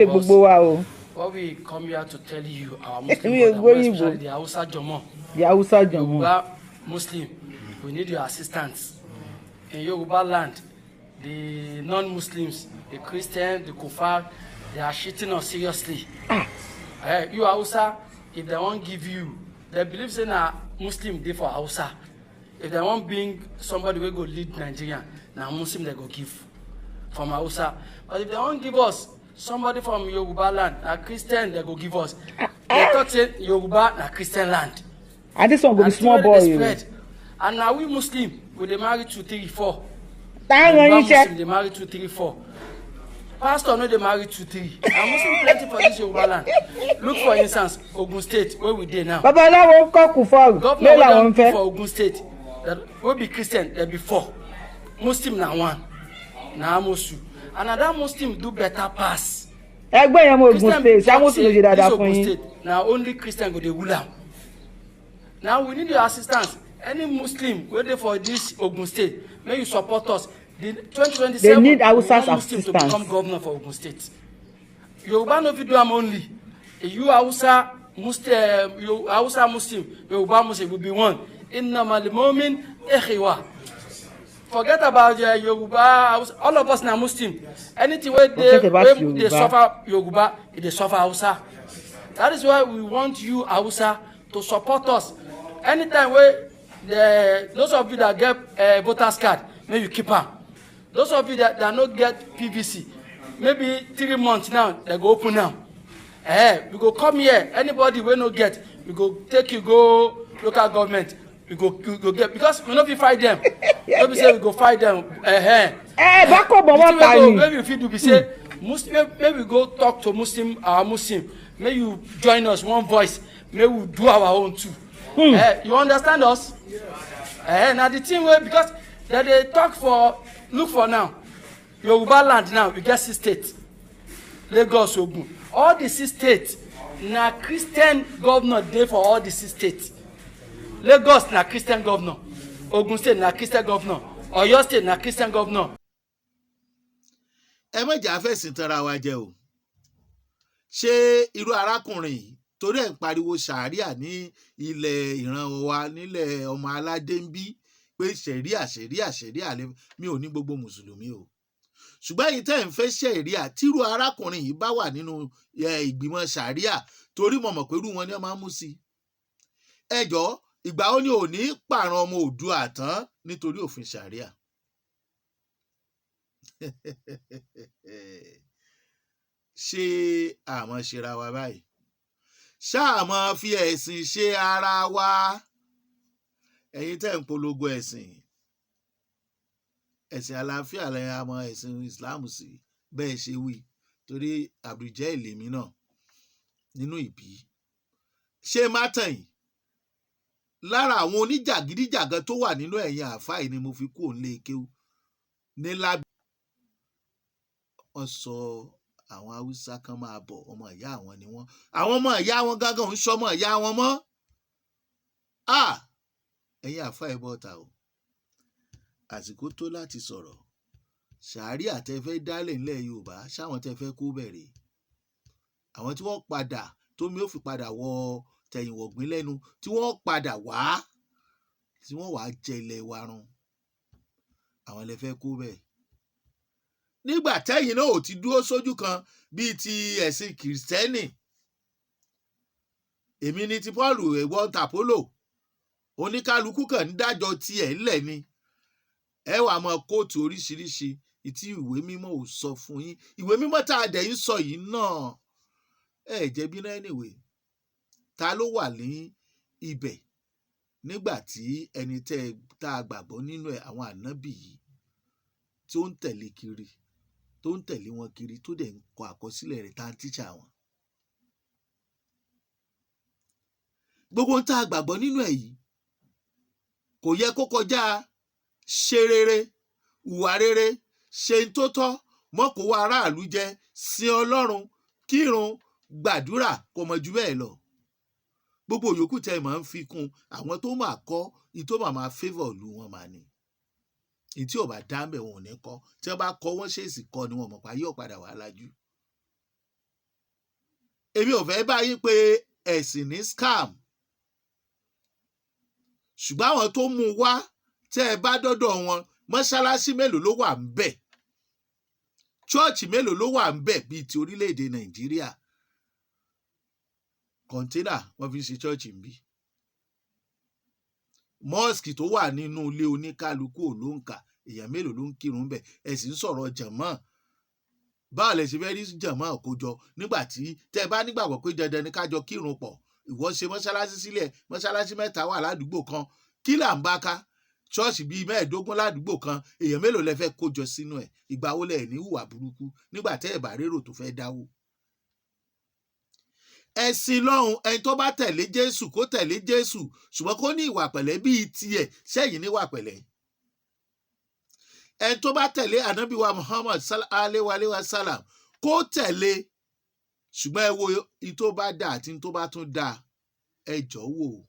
Gbogbo wa o. What we come here to tell you, our Muslim Mi ò brother, more gbóyìnbó. especially the Hausa Jomo, The Hausa Jomo. Yoruba Muslim, we need your assistance. In Yoruba land, the non-Muslims, the Christian, the Kufar, they are shitting us seriously. You Hausa, if they won't give you, they believe say na Muslim dey for Hausa. If they won't bring somebody wey go lead Nigeria, na Muslim they go give from Hausa. But if they won't give us somebody from Yoruba land, na Christian they go give us. They talk say Yoruba na Christian land. And this one go be And small the thing wey boy dey o. spread. And na we Muslim, we dey marry two, three, four. Tá ń ran Yoruba yín iṣẹ́. Muslim dey marry two, three, four. Pastor no dey marry two, three. Na Muslim plenty for this Yoruba land. Look, for instance, Ogun State wey we dey now. Babaláwo ń kọ́ kùfọ́ọ̀rù Governor lé wey làwọn ń don fẹ́. for Ogun State that wey be Christian, there be four. Muslim na one, na Amosu. And na that Muslim do better pass. Ẹgbẹ́ yẹn mọ Ogun Christian State, talk ṣàmùsùn ló say ṣe dáadáa this fún Ogun yín. State na only Christian go dey rule am. Now we need your assistance. Any Muslim wey dey for this Ogun State, make you support us. The 2027, They need we Hausa's want Muslim to assistance. become governor for Ogun State. Yoruba no fit do am only. You Hausa Muslim, you Hausa Muslim, Yoruba Muslim will be one. Innamal mu'min ikhwa. Forget about Yoruba Hausa. All of us na Muslim. Anything wey dey Forget about wey dey Yoruba. suffer Yoruba, e dey suffer Hausa. That is why we want you Hausa to support us. Anytime wey the those of you that get voters card, make you keep am. Those of you that no get PVC, maybe 3 months now, they go open am. We go come here. Anybody wey no get, we go take you go local government. We go get, because we no fit fight them. No be say we go fight them. Ẹ bá kò bọ̀ wọ́n The ta thing wey ni. go wey we fit do be say Muslim, make we go talk to Muslim, our Muslim, make you join us, one voice, make we do our own too. You understand us? Na the thing wey, because dem dey talk for, look for now, Yoruba land now, we get six states: Lagos, Ogun, all the six states, na Christian governor dey for all the six states. Lagos na Christian governor, Ogun State na Christian governor, Oyo State na Christian governor. Ẹ má jà fẹ̀sìn tanra wa jẹ o. Ṣé irú arákùnrin yìí, torí ẹ̀ ń pariwo sàríà ní ilẹ̀ ìran wa, nílẹ̀ ọmọ aládé ń bí, pé sẹ̀ríà, sẹ̀ríà, sẹ̀ríà lè mi ò ní gbogbo mùsùlùmí o, ṣùgbọ́n èyí tẹ́ ń fẹ́ sẹ̀ríà, tírú arákùnrin yìí bá wà nínú ìgbìmọ̀ sàríà, torí mo mọ̀ pé irú wọn ni wọ́n máa ń mú sí i. Ẹ jọ̀ọ́, ìgbà ó ní òní pààrọ̀ ọmọ Oòduà tán nítorí òfin sàríà? Ṣé àmọ́ ṣera wa báyìí? Ṣáà fi ẹ̀sìn ṣe ara wa. Ẹ̀yin tẹ́ ń polongo ẹ̀sìn, ẹ̀sìn àlàáfíà lẹ́yìn àmọ́ ẹ̀sìn Islam sí bẹ́ẹ̀ ṣe wí, torí àbújá ìlèmí náà nínú ìbí ṣé má tàn yìí. Lára àwọn oníjàgídíjàgan tó wà nínú ẹ̀yìn àáfàá yìí ni mo fi kú òun lé kéwú ní lábẹ́. Wọ́n sọ àwọn Haúsá kan máa bọ̀, ọmọ ìyá àwọn ni wọ́n. Àwọn ọmọ ìyá wọn gángan ń sọmọ ìyá wọn mọ́. Ẹ̀yin àáfàá, ẹ̀ bọ́ta o, àsìkò tó láti sọ̀rọ̀. Sàárìà tẹ́ fẹ́ dálẹ̀ ńlẹ̀ Yorùbá, sáwọn tẹ́ fẹ́ kó bẹ̀rẹ̀, àwọn tí wọ́n padà tómi ó fi padà wọ tẹ̀yìn wọ̀gbìn lẹ́nu, tí wọ́n padà wá, tí wọ́n wàá jẹ ilẹ̀ wa run, àwọn lẹ fẹ́ kó bẹ́ẹ̀. Nígbà tẹ́yìn náà ò ti dúró sójú kan bíi ti ẹ̀sìn Kìrìsìtẹ́nì, èmi ni ti Paul, ìwọ tàpólò, oníkálukú kàn ń dájọ́ tiẹ̀ ńlẹ̀ ni. Ẹ wàá mọ kóòtù oríṣiríṣi tí ìwé mímọ́ ò sọ fún yín. Ìwé mímọ́ tá a dẹ̀ ń sọ yìí náà, ẹ jẹ̀bi náà. Anyway, ta ló wà ní ibẹ̀ nígbà tí ẹni tẹ́ tá a gbàgbọ́ nínú ẹ̀, àwọn ànábì yìí tí ó ń tẹ̀lé kiri, tó ń tẹ̀lé wọn kiri, tó dẹ̀ ń kọ àkọsílẹ̀ rẹ̀, tá a ń tíṣà wọn? Gbogbo ohun tá a gbàgbọ́ nínú ẹ̀ yìí kò yẹ kó kọjá ṣe rere, hùwà rere, ṣe ń tó tọ́, mọ́kòwó aráàlú jẹ, sin Ọlọ́run, kírun, gbàdúrà, kò mọ̀ jù bẹ́ẹ̀ lọ. Gbogbo yòókù tẹ́ ẹ máa ń fi kún, àwọn tó máa kọ́ ní tó máa máa favour ìlú wọn máa ní ní tí ò bá dá mbẹ̀, wọn ò ní kọ́. Tí wọ́n bá kọ́, wọ́n ṣèèsì kọ́ ni, wọn mọ̀ pa yóò padà wà lájú. Èmi ò fẹ́ bá yín pé ẹ̀sìn ní scam, ṣùgbọ́n àwọn tó mú un wá, tẹ́ ẹ bá dọ́dọ̀ wọn, mọ́ṣáláṣí mélòó ló wà ń bẹ̀? Chọ́ọ̀chì mélòó ló wà ń bẹ̀ bíi ti orílẹ̀-èdè Nàìjíríà? Container wọ́n fi ń ṣe chọ́ọ̀chì ń bí. Mosque tó wà nínú ilé oníkálukú ò ló ń kà. Èèyàn mélòó ló ń kírun bẹ̀? Ẹ sì ń sọ̀rọ̀ jànmọ́. Báwo lẹ ṣe fẹ́ rí jànmọ́ kójọ nígbà tí tẹ́ ẹ bá nígbàgbọ́ pé dandan ni kájọ kírun pọ̀? Ìwọ ṣe mọ́ṣáláṣí sílẹ̀, mọ́ṣáláṣí mẹ́ta wà ládùúgbò kan, kí là ń bá ká? Ṣọ́ọ̀ṣì bíi 15 ládùúgbò kan, èèyàn mélòó lẹ fẹ́ kójọ sínú ẹ̀? Ìgbà wo lẹ ní hùwà burúkú nígbà tẹ́ ẹ̀ bá rérò tó fẹ́ dáwó? Ẹ̀sìn lọ́hùn, ẹni tó bá tẹ̀lé Jésù, kó tẹ̀lé Jésù, ṣùgbọ́n kó ní ìwà pẹ̀lẹ́ bíi tiẹ̀. Sẹ́yìn níwà pẹ̀lẹ́? Ẹni tó bá tẹ̀lé ànábì wa Muhammad alayhi wa salam, kó tẹ̀lé, ṣùgbọ́n ẹ wo in tó bá dà àti in tó bá tún dà. Ẹ jọ̀ọ́ wò ó,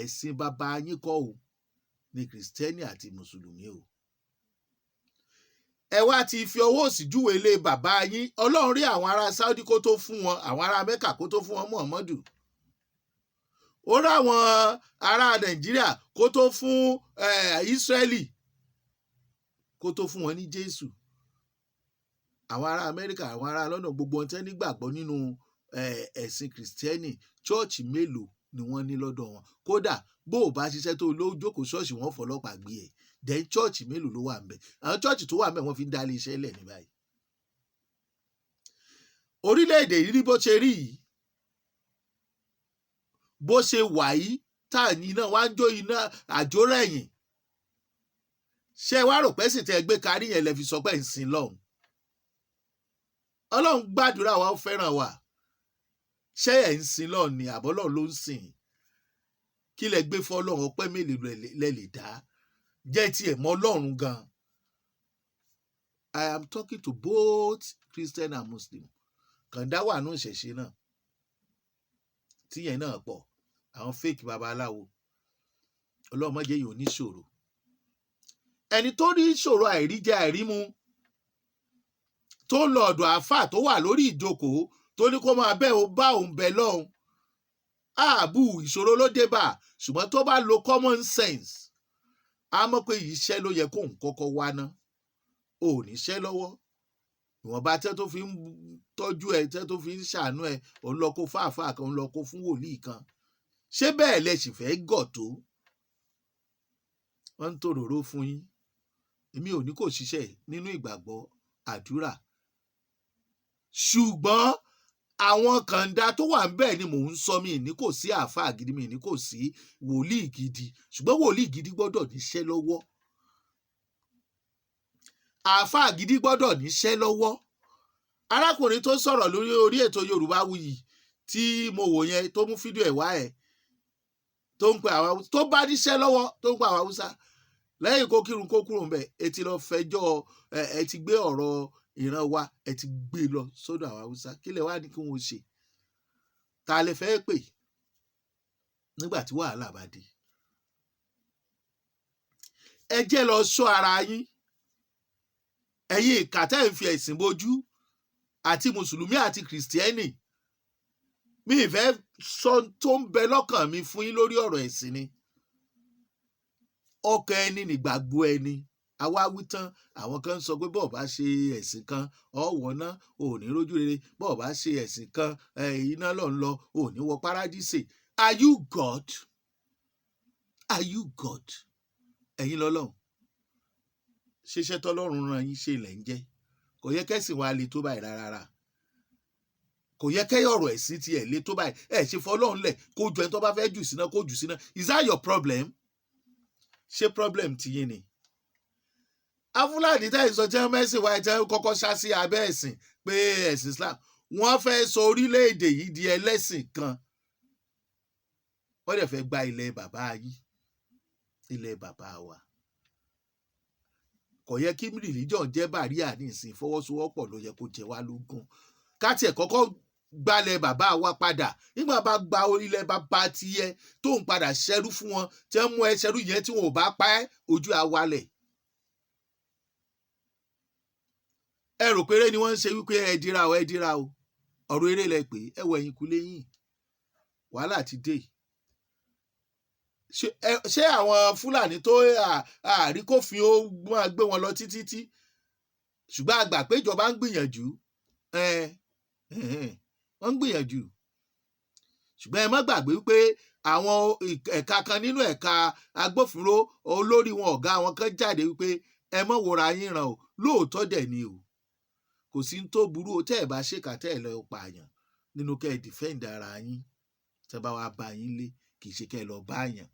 ẹ̀sìn bàbá yín kọ́ o ní Kìrìsìtẹ́nì àti Mùsùlùmí o. Ẹ wá ti fi ọwọ́ òsì júwèé ilé bàbá yín. Ọlọ́run rí àwọn ará Saudi kó tó fún wọn, àwọn ará Mẹ́kà kó tó fún wọn Muhammadu. Ó rí àwọn ará Nàìjíríà kó tó fún Ísírẹ́lì, kó tó fún wọn ní Jésù. Àwọn ará Amẹ́ríkà, àwọn ará London, gbogbo wọn tẹ́ nígbàgbọ́ nínú ẹ̀sìn Kìrìsìtẹ́nì, chọ́ọ̀chì mélòó ni wọ́n ní lọ́dọ̀ wọn? Kódà bó o bá ṣiṣẹ́ tó ló jókòó ṣọ́ọ̀ṣì, wọ́n fọlọ́pàá gbé ẹ̀. Then chọ́ọ̀chì mélòó ló wà ń bẹ̀? Àwọn chọ́ọ̀chì tó wà ń bẹ̀, wọ́n fi ń dá ilé iṣẹ́ lẹ̀ ní báyìí. Orílẹ̀-èdè yìí rí bó ṣe rí yìí, bó ṣe wà yìí, tá à ní iná wá ń jó iná àjórẹ̀yìn. Ṣé wàá rò pé sì tẹ́ ẹ gbé kárí yẹn lẹ fi sọ pé ń sin lọ́hùn? Ọlọ́run gbàdúrà wa, ó fẹ́ràn wa. Ṣé ẹ̀ ń sin lọ́hùn ni, àbọ́lọ́hun ló ń sìn? Kí lẹ gbé fọlọ́run? Ọpẹ́ mélòó lẹ lè dá? Jẹ́ tiẹ̀ mọ́ Ọlọ́run gan. I am talking to both Christian and Muslim. Kàndá wà ní ìṣẹ̀ṣe náà, tíyẹn náà pọ̀, àwọn fake babaláwo. Ọlọ́run má jẹ́ yìí ò ní ṣòro. Ẹni tó rí ìṣòro àìríjẹ àìrímu, tó ń lọ ọ̀dọ̀ àáfàá tó wà lórí ìjókòó, tó ní kó máa bẹ́ òun, bá òun bẹ lọ́hùn, ààbù ìṣòro ló dé bá. Ṣùgbọ́n tó bá lo common sense, á mọ̀ pé iṣẹ́ ló yẹ kóun kọ́kọ́ wá ná. Ò níṣẹ́ lọ́wọ́, ìwọ̀nba tẹ́ tó fi ń tọ́jú ẹ, tẹ́ tó fi ń ṣàánú ẹ, òun lọ kó fáàfáà kan, òun lọ kó fún wòlíì kan. Ṣé bẹ́ẹ̀ lẹ sì fẹ́ gọ̀ tó? Wọ́n ń tòròró fún yín. Èmi ò ní kò ṣiṣẹ́ nínú ìgbàgbọ́ àdúrà, ṣùgbọ́n àwọn kànda tó wà ń bẹ̀ ni mò ń sọ. Mi ní kò sí àáfàá gidi, mi ní kò sí wòlíì gidi, ṣùgbọ́n wòlíì gidi gbọ́dọ̀ níṣẹ́ lọ́wọ́, àáfàá gidi gbọ́dọ̀ níṣẹ́ lọ́wọ́. Arákùnrin tó sọ̀rọ̀ lórí orí ètò Yorùbá Wuyì tí mo wò yẹn, tó mú fídíò ẹ̀ wá ẹ̀, tó ń pe àwọn tó bá níṣẹ́ lọ́wọ́, tó ń pe àwọn Haúsá lẹ́yìn kó kírun, kó kúrò ńbẹ̀. Ẹ ti lọ fẹjọ́ ẹ, ẹ ti gbé ọ̀rọ̀ ìran wa, ẹ ti gbé lọ sọ́dọ̀ àwọn Haúsá. Kí lẹ wá ní kí wọ́n ṣe? Ta lẹ fẹ́ pè nígbà tí wàhálà bá dé? Ẹ jẹ́ lọ ṣọ́ ara yín, ẹ̀yin ìkà tẹ́ ń fi ẹ̀sìn bojú, àti Mùsùlùmí àti Kìrìsìtẹ́nì. Mi ì fẹ́ sọ tó ń bẹ lọ́kàn mi fún yín lórí ọ̀rọ̀ ẹ̀sìn ni. Ọkàn ẹni nígbàgbọ́ ẹni. Àwa wí tán, àwọn kan ń sọ pé bọ́ọ̀ bá ṣe ẹ̀sìn kan, ọ̀wọ́ ná ò ní rójú rere. Bọ́ọ̀ bá ṣe ẹ̀sìn kan, iná ló ń lọ, ò ní wọ paradíṣe. Are you God? Are you God? Ẹ̀yin lọ́lọ́run ṣiṣẹ́ tọ́lọ́run rán yín ṣe ilẹ̀ ń jẹ́. Kò yẹ kẹ́sìn wa le tó báyìí rárá. Kò yẹ kẹ́ ọ̀rọ̀ ẹ̀sìn tiẹ̀ le tó báyìí. Ẹ̀ ṣe fọlọ́run lẹ̀ kó ju ẹni tó bá fẹ́ jù síná, kó jù síná. Is that your problem? Ṣé problem tiyín ni? Afúlàní tẹ́ ìsọ tí wọ́n mẹ́sìn wa, tí wọ́n kọ́kọ́ ṣá sí abẹ́ ẹ̀sìn pé ẹ̀sìn Islam, wọ́n fẹ́ sọ orílẹ̀-èdè yìí di ẹlẹ́sìn kan. Wọ́n dẹ̀ fẹ́ gba ilẹ̀ bàbá yín, ilẹ̀ bàbá wa. Kò yẹ kí religion jẹ́ barrier ní ìsìn. Ìfọwọ́sowọ́pọ̀ ló yẹ kó jẹ wá lógún. Ká tiẹ̀ kọ́kọ́ gbalẹ̀ bàbá wa padà. Nígbà bá gba orílẹ̀ bàbá tiẹ̀ tó ń padà ṣẹ́rú fún wọn, tí wọ́n mú ẹ ṣẹ́rú yẹn, tí wọn ò bá pa ẹ́, ojú àwalẹ̀. Ẹ rò péré ni wọ́n ń ṣe wípé ẹ dira o, ẹ dira o. Ọ̀rọ̀ eré lẹ pé ẹ wọ ẹ̀yìn kulé yín, wàhálà ti dé. Ṣé àwọn Fúlàní tó àríkòfin ó máa gbé wọn lọ títí tí, ṣùgbọ́n a gbà pé ìjọba ń gbìyànjú, wọ́n ń gbìyànjú, ṣùgbọ́n ẹ má gbàgbé wípé àwọn ẹ̀ka kan nínú ẹ̀ka agbófinró, olórí wọn, ọ̀gá wọn kan jáde wípé ẹ má wòra yín ràn o. Lóòótọ́ dẹ̀ ni o, kò sí ní tó burú o tẹ́ ẹ bá ṣèkà, tẹ́ ẹ lọ pààyàn nínú kẹ́ ẹ defend ara yín tẹ́ bá wá bá yín lé, kì í ṣe kẹ́ ẹ lọ bá yàn.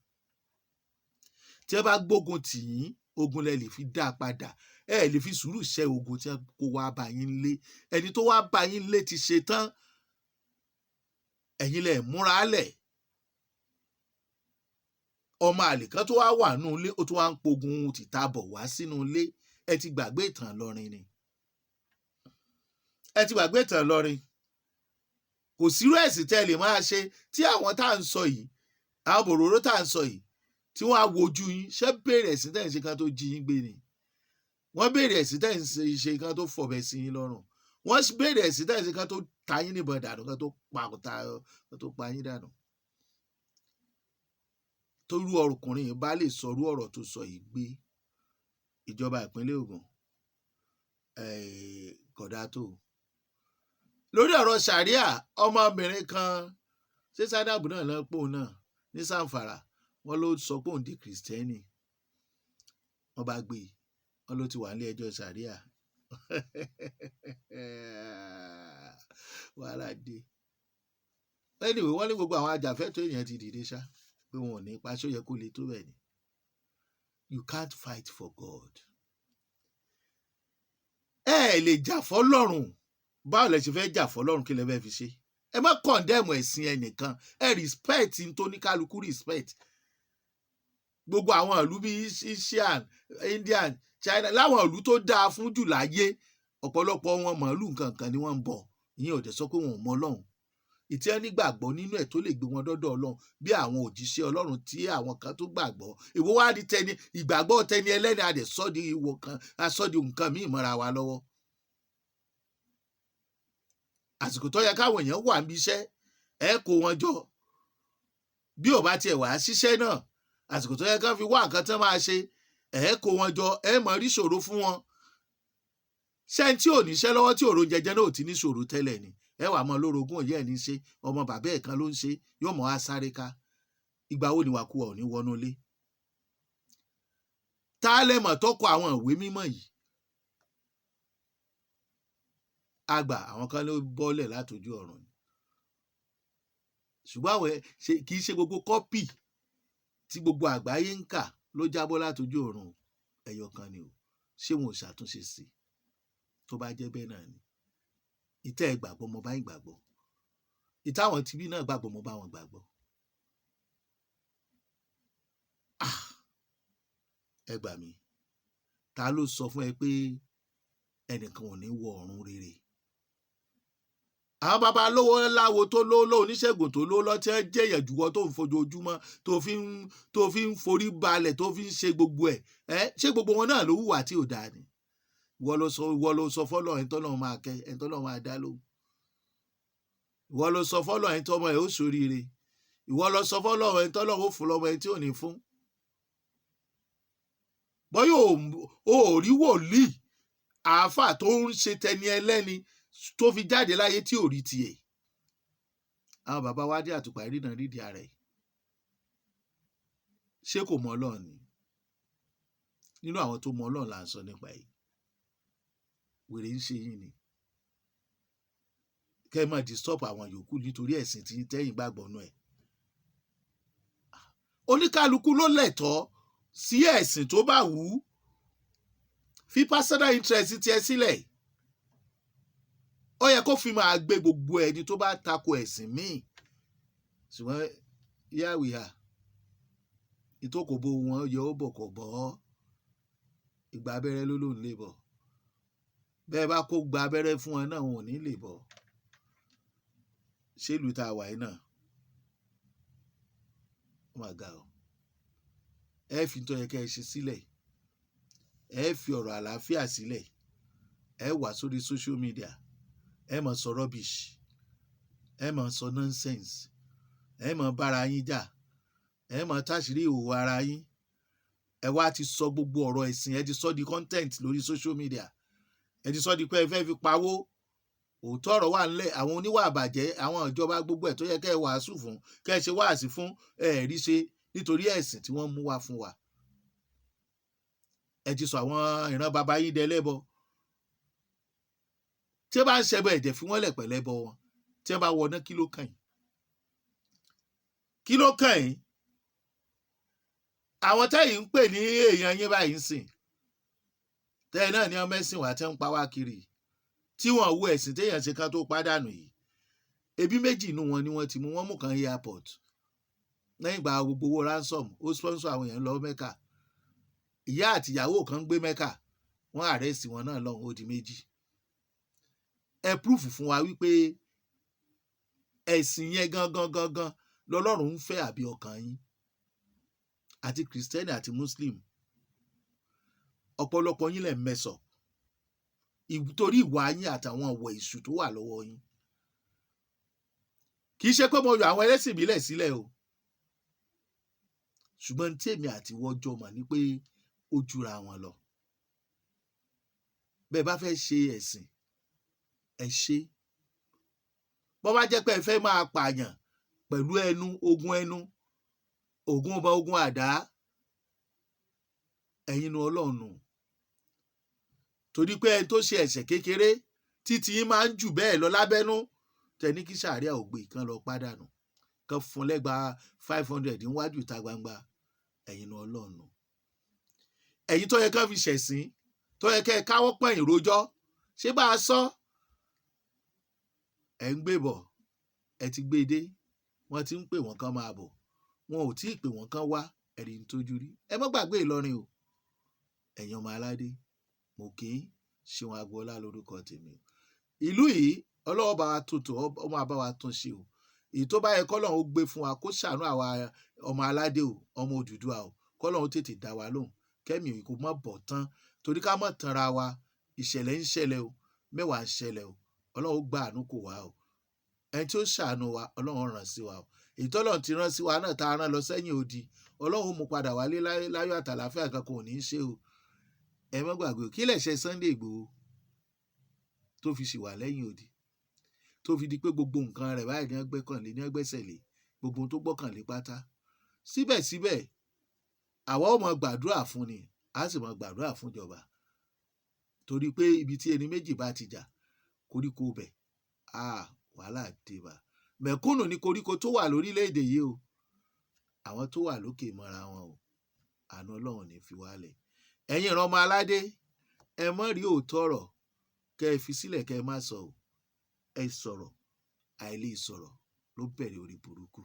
Tí ẹ bá gbógun tì yín, ogun lẹ lè fi dá a padà. Ẹ lè fi sùúrù ṣẹ́ ogun tí kò wá bá yín lé. Ẹni tó wá bá yín lé ti ṣe tán, ẹ̀yin lẹ múra lẹ̀. Ọmọ àlè kan tó wá wà nínú ilé, ó tún wá ń pogun tìta bọ̀ wá sínú ilé. Ẹ ti gbàgbé ìtàn Ìlọrin ni, ẹ ti gbàgbé ìtàn Ìlọrin. Kò sírú ẹ̀sìn tẹ́ ẹ lè máa ṣe tí àwọn tá à ń sọ yìí, àwọn bòròró tá à ń sọ yìí, tí wọ́n á wojú yín. Ṣé béèrè ẹ̀sìn tẹ́ ẹ̀ ń ṣe kan tó jí yín gbé ni? Wọ́n béèrè ẹ̀sìn tẹ́ ẹ̀ ń ṣe kan tó fọ̀bẹ sí yín lọ́rùn? Wọ́n béèrè ẹ̀sìn tẹ́ ẹ̀ ń ṣe kan tó ta yín níbọn dànù, kan tó pa ọ̀tá, kan tó pa yín dànù? Torú ọkùnrin yìí bá lè sọrú ọ̀rọ̀ tó sọ yìí gbé ìjọba ìpínlẹ̀ Ògùn kódà tó lórí ọ̀rọ̀ sàríà, ọmọbìnrin kan, ṣé Sádàbù náà lọ pò náà ní Sàǹfàrà, wọ́n ló sọ pé òun di Christian. Wọ́n bá gbé e, wọ́n ló ti wà nílé ẹjọ́ sàríà. Wàhálà dé. Anyway, wọ́n ní gbogbo àwọn ajàfẹ́tọ̀ọ́ èèyàn ti dìde ṣá pé wọn ò ní pa. Ṣó yẹ kó le tó bẹ́ẹ̀ ni? You can't fight for God. Ẹ ẹ lè jà fọ́lọ́run. Báwo lẹ ṣe fẹ́ jà fọ́lọ́run? Kí lẹ fẹ́ fi ṣe? Ẹ má condemn ẹ̀sìn ẹnìkan. Ẹ respect n tó ní kálukú, respect gbogbo àwọn ìlú bíi Asian, Indian, China, láwọn ìlú tó dáa fún jù láyé. Ọ̀pọ̀lọpọ̀ wọn, màálù nǹkan kan ni wọ́n ń bọ̀. Ìyẹn ò dẹ̀ sọ pé wọn ò mọ Ọlọ́run ìtí ẹ nígbàgbọ́ nínú ẹ̀ tó lè gbé wọn dọ́dọ̀ Ọlọ́run bí àwọn òjíṣẹ́ Ọlọ́run tí àwọn kan tó gbàgbọ́. Ìwọ wá di tẹni ìgbàgbọ́ tẹni ẹlẹ́ni, adẹ̀ sọ́ di ìwọ kan, asọ́ di nǹkan míì mọ́ra wa lọ́wọ́. Àsìkò tó yẹ káwọn èèyàn wà níbi iṣẹ́, ẹ kó wọn jọ. Bí ò bá tiẹ̀ wá ṣiṣẹ́ náà, àsìkò tó yẹ kán fi wá nǹkan tán máa ṣe, ẹ kó wọn jọ, ẹ mọ̀ rí ṣòro fún wọn. Ṣé tí ò níṣẹ́ lọ́wọ́, tí òrò jẹjẹ náà ò ti ní ṣòro tẹ́lẹ̀ ni? Ẹ wà mọ lórogún òye ẹ̀ ní ṣe, ọmọ bàbá ẹ̀ kan ló ń ṣe, yóò mọ̀ á sáré ká. Ìgbà wo ni wàkúwà ò ní wọnú ilé? Tá a lẹ́mọ̀ tó kọ àwọn ìwé mímọ́ yìí? Àgbà àwọn kan ló bọ́lẹ̀ látọjú ọ̀run ni, ṣùgbọ́n àwọn kì í ṣe gbogbo copy tí gbogbo àgbáyé ń kà ló jábọ́ látọjú ọ̀run. Ẹyọ kan ni o. Ṣé wọn ò ṣàtúnṣe sí i? Tó bá jẹ́ bẹ́ẹ̀ náà ni ìtẹ́ ẹ gbàgbọ́, mo bá yín gbàgbọ́. Ìtàwọn tibí náà gbàgbọ́, mo bá wọn gbàgbọ́. Ah, ẹ gbà mí, ta ló sọ fún ẹ pé ẹnìkan ò ní wọ ọ̀run rere? Àwọn baba lówó láwo tó lówó lówó, oníṣègùn tó lówó lọ́tí ẹ jẹ́yàn jùwọ́ tó ń fojoojúmọ́ tó fi ń forí balẹ̀, tó fi ń ṣe gbogbo ẹ̀ ẹ́, ṣé gbogbo wọn náà ló hùwà tí ò dáa ni? Ìwọ ló sọ fọ́lọ́ ẹni tọ́lọ́run máa kẹ́, ẹni tọ́lọ́run máa dá lóhùn. Ìwọ ló sọ fọ́lọ́ ẹni tọ́mọ ẹ̀ ó ṣoríire. Ìwọ ló sọ fọ́lọ́ ẹni tọ́lọ́run ó fún lọ́mọ, ẹni tí ò ní fún. Bọ́yọ̀ ò rí wòlíì, àáfà tó ń ṣe tẹni ẹlẹ́ni tó fi jáde láyé tí ò rí tiẹ̀. Àwọn bàbá wa dé àtùpà ìrìnà rídìí ara ẹ̀. Ṣé kò mọ Ọlọ́run ni? Nínú àwọn tó mọ Ọlọ́run là ń sọ nípa yìí. Wèrè ń ṣe yín ni kẹ́ ẹ máa disturb àwọn yòókù nítorí ẹ̀sìn tí tẹ́yìn gbàgbọ́ nú ẹ̀. Oníkálukú ló lẹ̀tọ́ sí ẹ̀sìn tó bá wù ú. Fi personal interest tiẹ̀ sílẹ̀. Ó yẹ kó fi máa gbé gbogbo ẹni tó bá tako ẹ̀sìn míì, ṣùgbọ́n here we are. Ìtókòbó wọn yọ ó bọ̀ kọ̀ bọ́. Ìgbà abẹ́rẹ́ ló lòún lè bọ̀. Bẹ́ẹ̀ bá kó gba abẹ́rẹ́ fún wọn náà, wọn ò ní lè bọ̀. Ṣé ìlú tá a wà yìí náà, ó mà ga o. Ẹ fi tó yẹ kẹ́ ẹ ṣe sílẹ̀, ẹ fi ọ̀rọ̀ àlàáfíà sílẹ̀, ẹ wà sórí social media, ẹ mọ̀ sọ rubbish. Ẹ máa sọ nonsense, ẹ máa bára yín jà, ẹ máa táṣìírí ìhòòhò ara yín. Ẹ wá ti sọ gbogbo ọ̀rọ̀ ẹ̀sìn, ẹ ti sọ di content lórí social media, ẹ ti sọ di pé ẹ fẹ́ fi pawó. Òótọ́ ọ̀rọ̀ wà ńlẹ̀. Àwọn oníwà àbàjẹ́, àwọn ìjọba, gbogbo ẹ̀ tó yẹ kẹ́ ẹ wàásù fún, kẹ́ ẹ ṣe wáàsí fún, ẹ rí ṣe nítorí ẹ̀sìn tí wọ́n mú wá fún wa. Ẹ ti sọ àwọn ìran baba yín dẹlẹ́bọ. Tí ẹ bá ń ṣẹbọ, ẹ̀jẹ̀ fi wọ́n lẹ̀ pẹ̀lẹ́bọ wọn. Tí ẹ bá wọná, kí ló kàn yín? Kí ló kàn yín? Àwọn tẹ́yìn ń pè ní èèyàn yín báyìí ń sìn, tẹ́yìn náà ní ọmọ ẹ̀sìn wà tẹ́ ń pa wá kiri, tí wọ́n wo ẹ̀sìn téèyàn ṣe kan tó pàdánù yìí. Ebi méjì inú wọn ni wọ́n ti mú wọ́n mú kan airport lẹ́yìn ìgbà gbogbo owó ransom. Ó sponsor àwọn èèyàn lọ Mẹ́kà. Ìyá àtìyàwó kan ń gbé Mẹ́kà, wọ́n arrest wọn náà lọ́hùn. Ó di méjì. Ẹ proof fún wa wípé ẹ̀sìn yẹn gangan gangan lọ́lọ́run ń fẹ́, àbí ọkàn yín? Àti Kìrìsìtẹ́nì àti Muslim, ọ̀pọ̀lọpọ̀ yín lẹ̀ ń mẹ́sọ̀ torí ìwà yín àtàwọn ọ̀wọ̀ èṣù tó wà lọ́wọ́ yín. Kì í ṣe pé mo yọ àwọn ẹlẹ́sìn ìbílẹ̀ sílẹ̀ o, ṣùgbọ́n tí èmi àti ìwọ jọ mọ̀ ni pé ó jura wọn lọ. Bẹ́ẹ̀ bá fẹ́ ṣe ẹ̀sìn, ẹ ṣe. Bọ́ bá jẹ́ pé ẹ fẹ́ máa pààyàn pẹ̀lú ẹnu, ogun ẹnu, ogun ọba, ogun àdá, ẹ̀yin nu Ọlọ́run nù, torí pé ẹni tó ṣe ẹ̀ṣẹ̀ kékeré títí yín máa ń jù bẹ́ẹ̀ lọ lábẹ́nú. Tẹni kí sàárẹ̀ ògbé kan lọ pàdánù kan fún lẹ́gbàá 500 níwájú ìta gbangba, ẹ̀yin nu Ọlọ́run nù. Ẹ̀yin tó yẹ kán fi ṣẹ̀sín, tó yẹ kẹ́ ẹ káwọ́ pọ̀nyìn rojọ́, ṣé bá a sọ ẹ̀ ń gbé bọ̀, ẹ ti gbé e dé. Wọ́n ti ń pè wọ́n kán máa bọ̀, wọn ò tí ì pè wọ́n kán wá. Ẹ̀rí ń tójú rí. Ẹ má gbàgbé Ìlọrin o. Ẹ̀yin ọmọ aládé, mo kì í ṣeun. Agboola lórúkọ tèmi o. Ìlú yìí, Ọlọ́wọ́ bá wa tuntun, ọmọ àbá wa tún ṣe o. Èyí tó bá yẹ kọ́lọ́run ó gbé fún wa, kó ṣàánú àwa ọmọ aládé o, ọmọ Odùduwà o, kọ́lọ́run tètè dá wa lóhùn, kẹ́mi kò mọ̀ bọ̀ tán, torí ká mọ̀ tanra wa. Ìṣẹ̀lẹ̀ ń ṣẹlẹ̀ o, mẹ́wàá ń ṣẹlẹ̀ o. Ọlọ́run ó gbà àánú kò wá o. Ẹni tí ó ṣàánú wa, Ọlọ́run rán sí wa o. Èyí tọ́lọ́run ti rán sí wa náà tá a rán lọ sẹ́yìn odi, Ọlọ́run ó mú padà wálé láyọ̀ àtàlàáfíà. Kankan ò ní í ṣe o. Ẹ má gbàgbé o, kí lẹ̀ṣẹ̀ Sunday Igboho tó fi ṣì wà lẹ́yìn odi, tó fi di pé gbogbo nǹkan rẹ̀ báyìí ní ọgbẹ́kànlé ní ọgbẹ́sẹ̀lé, gbogbo ohun tó gbọ́kànlé pátá? Síbẹ̀síbẹ̀, àwa ó mọ gbàdúrà fún ni, a sì mọ gbàdúrà fún ìjọba, torí pé ibi tí ẹni méjì bá ti jà, koríko bẹ̀ ah, wàhálà dé bá mẹ̀kúnnù ní koríko tó wà lórílẹ̀‐èdè yìí o. Àwọn tó wà lókè mọ́ra wọn o. Àánú Ọlọ́run ní fi wálẹ̀. Ẹ̀yin ìran ọmọ aládé, ẹ mọ́ rí òótọ́ ọ̀rọ̀ kẹ́ ẹ fi sílẹ̀, kẹ́ ẹ má sọ o. Ẹ sọ̀rọ̀. Àìlè sọ̀rọ̀ ló bẹ̀rẹ̀ orí burúkú.